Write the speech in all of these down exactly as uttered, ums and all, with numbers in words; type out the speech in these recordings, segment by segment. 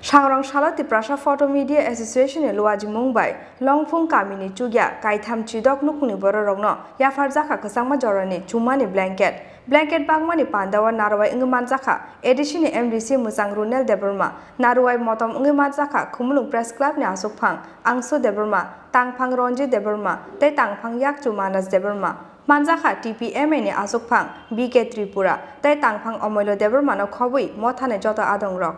Sangrong salo Tiprasa Photo Media Association ni luajimung bai Longphung kamini chukya kaitham chidok nukhungni bororokno yapharjakha kwchangma jorani chummani blanket. Blanket bagmani pandao narwai wngwi manjakha A D C ni M D C Mwchang Runel Debbarma, narwai motom wngwi manjakha Khumulwng Press Club ni aswkphang Angsu Debbarma, tangphang Ranjit Debbarma tei tangphang yakchu Manas Debbarma. Manjakha T P M A ni aswkphang B K Tripura tei tangphang Omoilo Debbarmano khobwi mothani joto adongrok.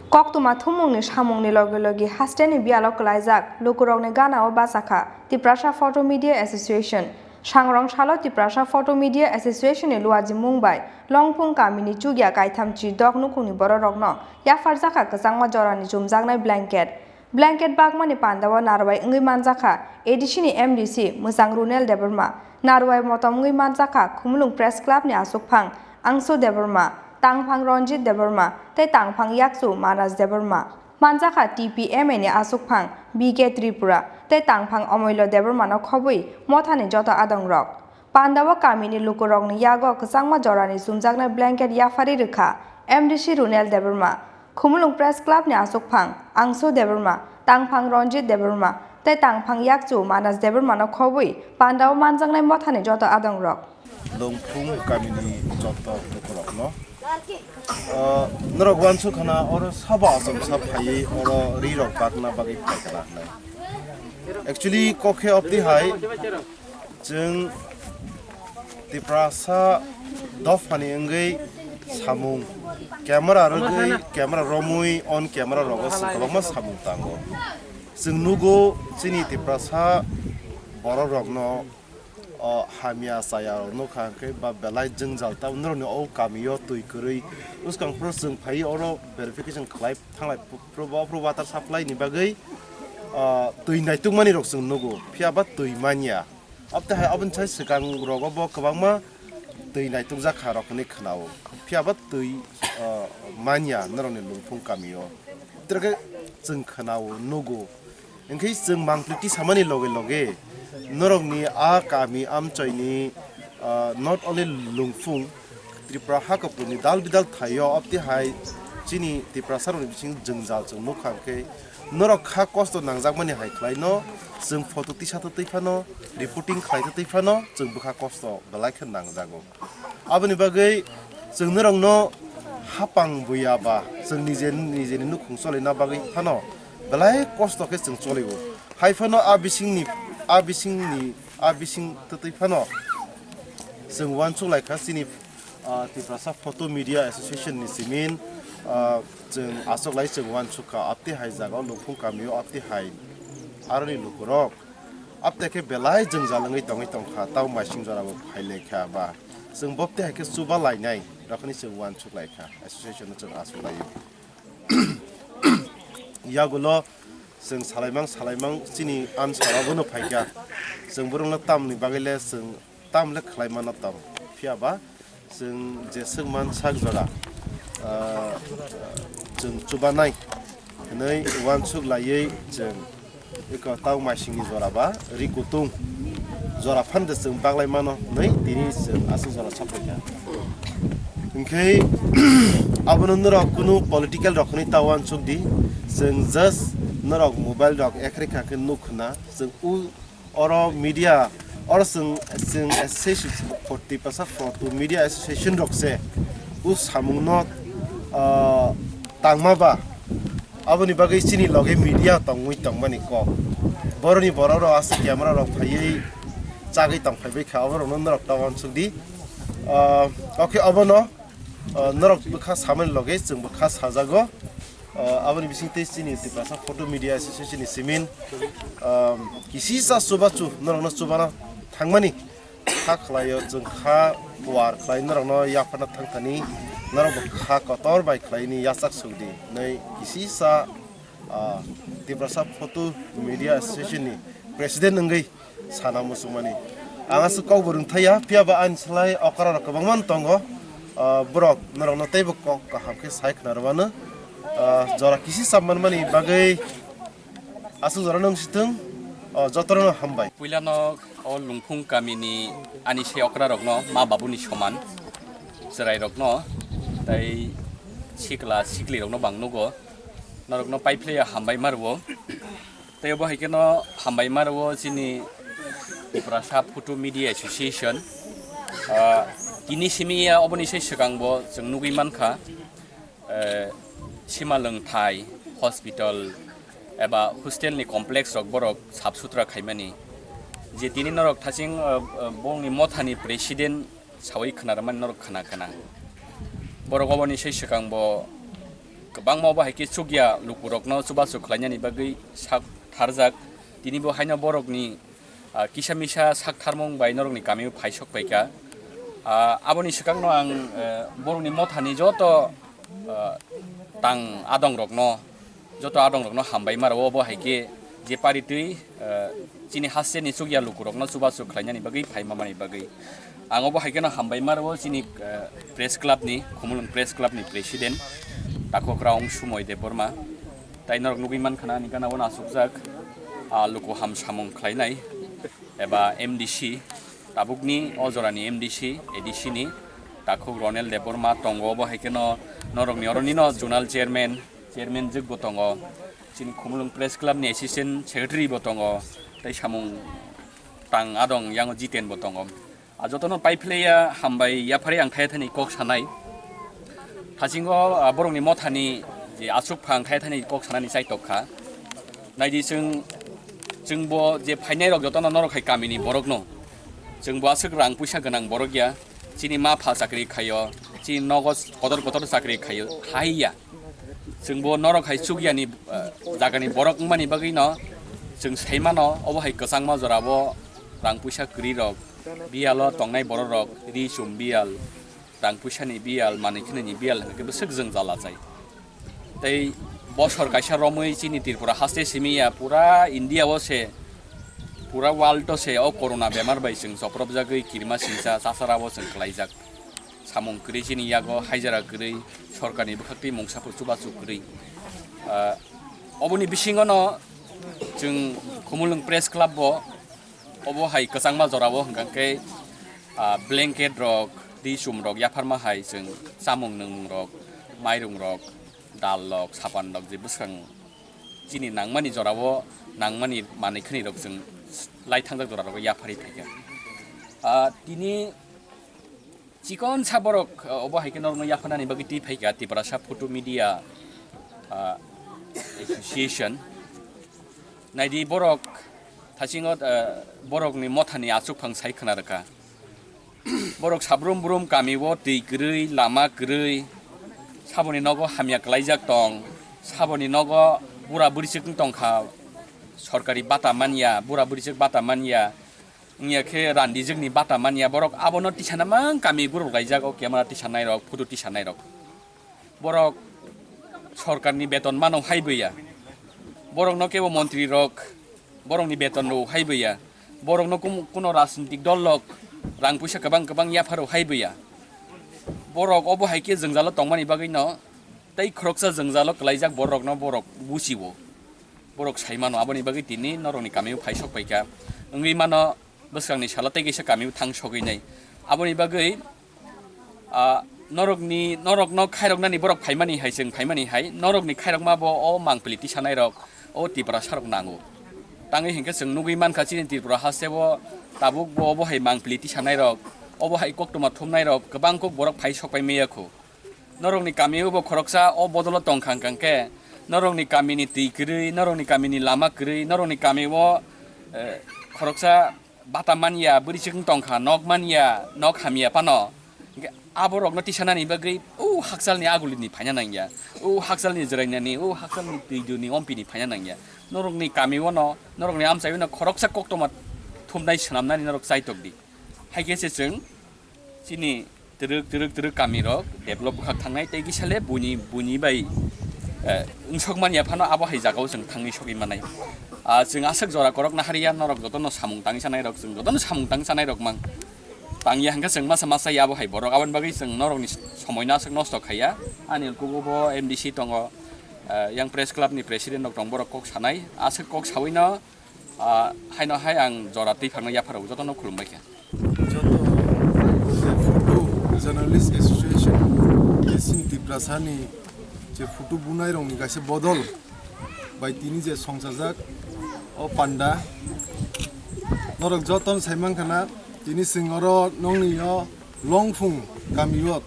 Koktwma thumungni samungni logi logi hasteni biyalo kwlaijak lukurokni ganao bachakha Tiprasa Photo Media Association. Sangrong salo Tiprasa Photo Media Association ni luajimung bai Longphung kamini chukya kaitham chidok nukhungni bororokno yapharjakha kwchangma jorani chumjaknai blanket. Blanket bagmani pandao narwai wngwi manjakha A D C ni M D C Mwchang Runel Debbarma, narwai motom wngwi manjakha Khumulwng Press Club ni aswkphang Angsu Debbarma, tangphang Ranjit Debbarma tei tangphang yakchu Manas Debbarma. Manjakha T P M A ni aswkphang B K Tripura tei tangphang Omoilo Debbarmano khobwi mothani joto adongrok. Pandao kamini lukurokni yago kwchangma jorani chumjaknai blanket yapharwi rwkha M D C Runel Debbarma, Khumulwng Press Club ni aswkphang Angsu Debbarma, tangphang Ranjit Debbarma tei tangphang yakchu Manas Debbarmano khobwi pandao manjaknai mothani joto adongrok. Longphung kamini joto lukurokno, ah, norok uansuk khana oro sabo achomsa phaiwi oro rirok bakna bagwi phaikha hinwi. Actually, kok khe obtwi hai chwng Tiprasa dophani wngwi samung camera rwgwi, camera romwi, on camera rogo chwng kwbangma samung tango. Chwng nugo chini Tiprasa borok rokno, o, hamya chaya rok nukha hwnkhe ba belai jwngjal, tamo norokni o kamio twi kwrwi bwskang phuru chwng phaiwi oro verification khlai thanglai phuru bo phuru water supply ni bagwi, o, twi naitukmani rok chwng nugo, phiya ba twi manya. Obtwi hai aboni sai swkang rogo bo kwbangma twi naitukjak kha rok hinwi khwnao, phiya ba twi, o, manya norokni Longphung kamio. Tei khe chwng khwnao, nugo. Hwnkhe chwng mangpili tisamani loge loge norokni a kami amchoini, ah, not only Longphung, Tripura hakopuni dal bidal thaio, obtwi hai chini Tiprasarokni bising jwngjal chwng nukha hwnkhe norok kha kosto nangjakmani hai khlaino chwng photo tisa twi phano, reporting khlai twi phano chwng bwkha kosto belai khe nangjago. Aboni bagwi chwng norokno hapang buya ba chwng nije nijeni nukhung cholina bagwi phano belai kosto khe chwng cholio. Hai phano a bisingni, a bisingni, a bising twtwi phano chwng uansuk lai kha chini, ah, Tiprasa Photo Media Association ni simin, ah, chwng aswk lai chwng uansuk kha, aptwi hai jagao Longphung kamio aptwi hai aroni lukurok. Aptwi khe belai jwngjal wngwi tongwi tongkha, tamo maising jorabo phai lai kha ba. Chwng boptwi hai khe chuba lainai, rokni chwng uansuk lai kha, association no chwng aswk laio. Yagulo chwng salaimang salaimang chini answer abono phai kha. Chwng borokno tamni bagwi le chwng tam le khlai mano tam. Phiya ba chwng jeswk man sak jora, ah, chwng chubanai hwnwi uansuk laiwi chwng eko tau maisingni jora ba ri kutung jora phan de chwng baglai mano hwnwi tini chwng aswk jora sapai kha. Hwnkhe abono norok kunu political rok hwnwi ta uansuk di, chwng just norok mobile rok ekhre kha khe nuk khna chwng u Oro media, oro chwng, chwng association for Tiprasa Photo Media Association rok se o samungno, ah, tangma ba. Aboni bagwi chini loge media tongwi tongmani kok. Boroni borok rok aswk camera rok phaiwi chagwi tongphaibai kha, oborokno norok ta uansuk di. Ah, okay, obono, ah, norok bwkha samani loge chwng bwkha sajago. Ah, aboni bising tei chini Tiprasa Photo Media Association ni simin, ah, kisisa chubachu norokno chubana thangmani kha khlaio, chwng kha kuar khlai norokno yapharna thangthani norokbo kha kotor bai khlaini yachak sukdi hinwi kisisa, ah, Tiprasa Photo Media Association ni president wngwi sana muchungmani. Ang aswk kok bo rwngthaiya, phiya ba ani slai okra rok kwbangma no tongo. Ah, borok norokno teibo kok kaham khe sai khna rwmano. Ah, jora kisi chap manmani bagwi aswk jora no wngsithwng, ah, jotono hambai. Puilano o Lungphung kamini ani se okra rokno ma babuni soman chwrai rokno tei sikla sikli rokno bang nugo. Norokno paiphlaiya hambai marwo. Tei obo hai kheno hambai marwo chini Tiprasa Photo Media Association. Ah, tini simi ya oboni sai swkang bo chwng nugwi mankha, eh, simalwng thai, hospital eba hostel ni complex rok borok sap sutra khaimani. Je tini norok thaching, eh, eh, bongni mothani president sawi khna rwmani norok khna khna. Borok oboni sai swkang bo kwbangma obo hai khe chukya lukurokno chubachu khlainani bagwi sak tharjak. Tini bo haino borokni, ah, kisa misa sak tharmung bai norokni kamio phai sok paikha. Ah, aboni swkangno ang, eh, borokni mothani joto, ah, tang adongrokno, joto adongrokno hambai maro obo hai khe je paritwi, eh, chini hasteni chukya lukurokno chubachu khlainani bagwi phai mamani bagwi. Ang obo hai kheno hambai maro chini, eh, press club ni, Khumulwng Press Club ni president Takhokrang Sumoi Debbarma. Tai norok nugwi mankha na ani gana o asukjak, ah, luku ham samung khlainai eba M D C, tabukni o jorani M D C, A D C ni Takhuk Ronel Debbarma tongo, obo hai kheno norokni oroni no zonal chairman, chairman jwk bo tongo, chini Khumulwng Press Club ni assistant secretary bo tongo, tei samung tang adong yang Jiten bo tongo. A jotono paiphlaiya hambai yaphari ang thaya thani kok sanai. Thasingo, ah, borokni mothani je asuk phang thaya thani kok sanani chaitok kha. Naidi chwng, chwng bo je phainai rok jotono norok hai kamini borok no. Chwng bo aswk rang puisa gwnang borok ya. Chini ma pha chakri khaio, chini nogo kotor kotor chakri khaio, hai ya. Chwng bo norok hai chukya ni, ah, jaga ni borok wngmani bagwi no chwng sai mano, obo hai kwchangma jora bo rang puisa kwrwi rok, biyalo tongnai borok rok, ri chum biyal, rang puisa ni biyal, manwi khwnwi ni biyal hwnkhe bwswk jwngjal achai. Tei bosor kaisa romwi chini Tripura haste simi ya pura India o se, pura world o se o corona bemar bai chwng chopropjagwi kirima singcha chachara o chwng khlaijak. Samung kwrwi chini yago haijara kwrwi sorkarni bwkhaktwi mungsa chubachu kwrwi. Ah, oboni bisingo no chwng Khumulwng Press Club bo obo hai kwchangma jora o hwnkha khe, ah, blanket rok, ri chum rok yapharma hai chwng chamung nwngmung rok, mairung rok, dal rok, sapan rok je bwskang chini nangmani jora o nangmani manwi khwnwi rok chwng lai thangjak jora rok yapharwi phaikha. Ah, tini chikon sa borok, ah, obo hai khe norokno yapharnani bagwi twi phaikha Tiprasa Photo Media, ah, Association. Naidi borok thasingo, ah, borokni mothani achukphang sai khna rwkha. Borok sabrum brum kami o twi kwrwi, lama kwrwi, saboni nogo hamya kwlaijak tong, saboni nogo bura bwrwichwk wng tongkha, sorkari bata manya, bura bwrwichwk bata manya, wngya khe randijwkni bata manya, borok abono tisana mang kami guruk laijak o camera tisanairok, photo tisanairok. Borok sorkarni beton mano hai bwya. Borokno kebo montri rok borokni beton rw hai bwya. Borokno kum-, kuno rajnitik dol rok rang puisa kwbang kwbang yapharw hai bwya. Borok obo hai khe jwngjalo tongmani bagwi no tei khoroksa jwngjalo kwlaijak borokno borok buchiwo. Borok sai mano, aboni bagwi tini norokni kamio phai sok paikha. Wngwi mano, bwskangni salo tei kaisa kamio thang sogwi nai. Aboni bagwi, ah, norokni, norokno khairoknani borok phaimani hai, chwng phaimani hai, norokni khairokma bo o mangpili tisanairok, o Tiprasarok nango. Tangwi hinkhe chwng nugwi mankha chini Tripura hasteo tabuk bo obo hai mangpili tisanairok, obo hai koktwma thumnairok kwbang kuk borok phai sok pai maya kho. Norokni kamio bo khoroksa o bodolo tongkha hwnkha khe, norokni kamini twi kwrwi, norokni kamini lama kwrwi, norokni kamio, eh, khoroksa bata manya, bwrwichwk wng tongkha, nok manya, nok hamya phano. Hwnkhe aborokno tisanani bagwi o hakchalni agulini phaina nangya, o hakchalni jwrainani, o hakchalni twi duni ompini phaina nangya. Norokni kamio no, norokni amchaio no khoroksa koktwma thumnai swnamnani norok chaitok di. Hai khe se chwng chini twrwk, twrwk, twrwk kamirok develop bwkhak thangnai tei kisa le buini, buini bai, eh, wngsok manya phano abo hai jagao chwng thangwi sogwi manai. Ah, chwng aswk jora korok nahariya norok jotono samung tangwi sanairok, chwng jotono samung tangwi sanairok mang. Tangya hwnkhe chwng masa masa ya abo hai borok, aboni bagwi chwng norokni somoino aswk nosto khaiya. Ani kugo bo M D C tongo, eh, yang press club ni president rok tong, borok kok sanai, aswk kok sawino, ah, haino hai ang jora twi phangno yapharo jotono khulumbai kha. Joto Photo Journalist Association, Kesin Tiprasani Je photo bunai rokni kaisa bodol bai tini je songchajak o panda. Norok jotono saimankha na tini chwng oro nongni o Longphung kamio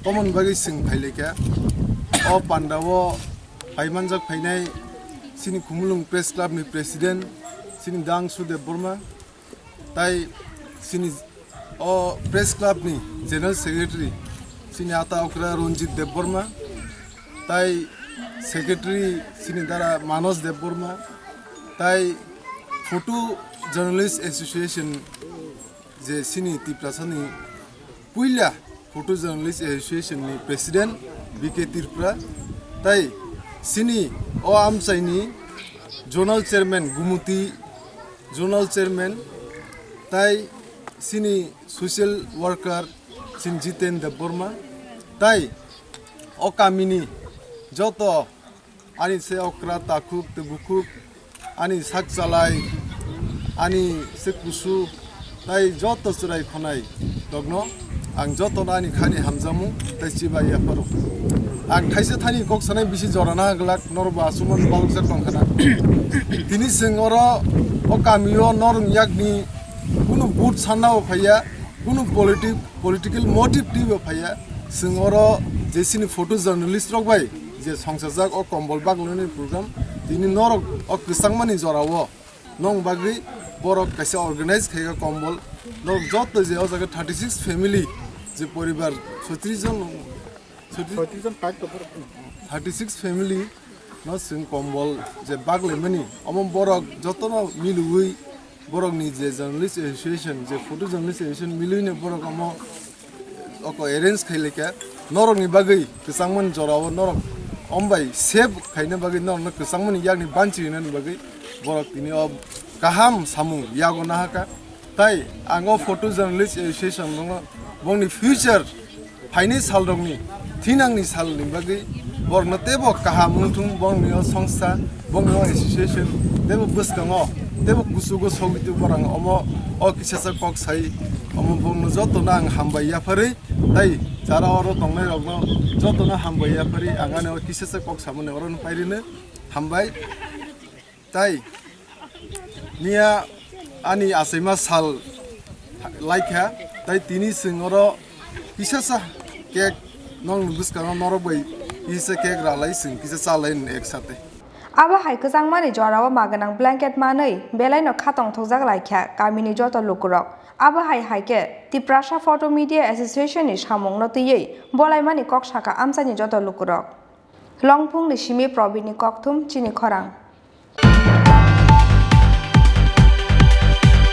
tomon bagwi chwng phailaikha. O pandao phaimanjak phainai chini Khumulwng Press Club ni President chini Dangsu Debbarma, tai chini o Press Club ni General Secretary chini ata okra Ranjit Debbarma, tai Secretary chini dara Manos Debbarma, tai Photo Journalist Association je chini Tiprasani puila Photo Journalist Association ni President B K Tripura, tai chini o amchaini Zonal Chairman Gumuti Zonal Chairman, tai chini social worker chini Jiten Debbarma, tai o kamini joto ani se okra takhuk tei bukhuk, ani sak chalai, ani se kusu, tai joto chwrai khonai rokno ang jotono ani khani hamjakmung tei chibai yapharo. Ang thaisa thani kok sanai bisi jorana glak norok bo aswkmani balokjak tongkha na. Tini chwng oro o kamio norok yakni kunu vote sanna bo phaiya, kunu politic, political motive twibo phaiya. Chwng oro je chini photo journalist rok bai je songchajak o kombol bagloni program, tini norok o kwchangmani jorao nong bagwi borok kaisa organize khaika kombol. Norok joto je o jaga thirty six family, je poribar soitrish jon, soitrish, soitrish jon, thirty six family no chwng kombol je baglaimani, omo borok jotono milwi borokni je journalist association, je photo journalist association milwino borok omo oko arrange khailika. Norokni bagwi kwchangmani jorao norok ombai save khaina bagwi norokno kwchangmani yakni banchi rinani bagwi borok tini o kaham samung yago nahaka. Tai ang o Photo Journalist Association rokno bongni future phaini salrokni thinangni salni bagwi borokno teibo kaham wngthung, bongni o songstha, bongni o association teibo bwskango teibo kuchugo sogwi twi borang omo o kisasa kok sai omo bongno jotono ang hambai yapharwi tai jara oro tongnai rokno jotono hambai yapharwi ang ani o kisasa kok samani oro no pairino hambai. Tai niya ani achaima sal laikha, tai tini chwng oro kisasa cake nokni bwskango norok bai kisa cake ralai chwng kisa chalai ek sate. Abo hai kwchangmani jorao maganang blanket manwi belaino kha tongthokjak laikha kamini joto lukurok. Abo hai hai khe Tiprasa Photo Media Association ni samungno twiwi bolaimani kok sakha amchaini joto lukurok. Longphungni simi Probinni kokthum chini khorang.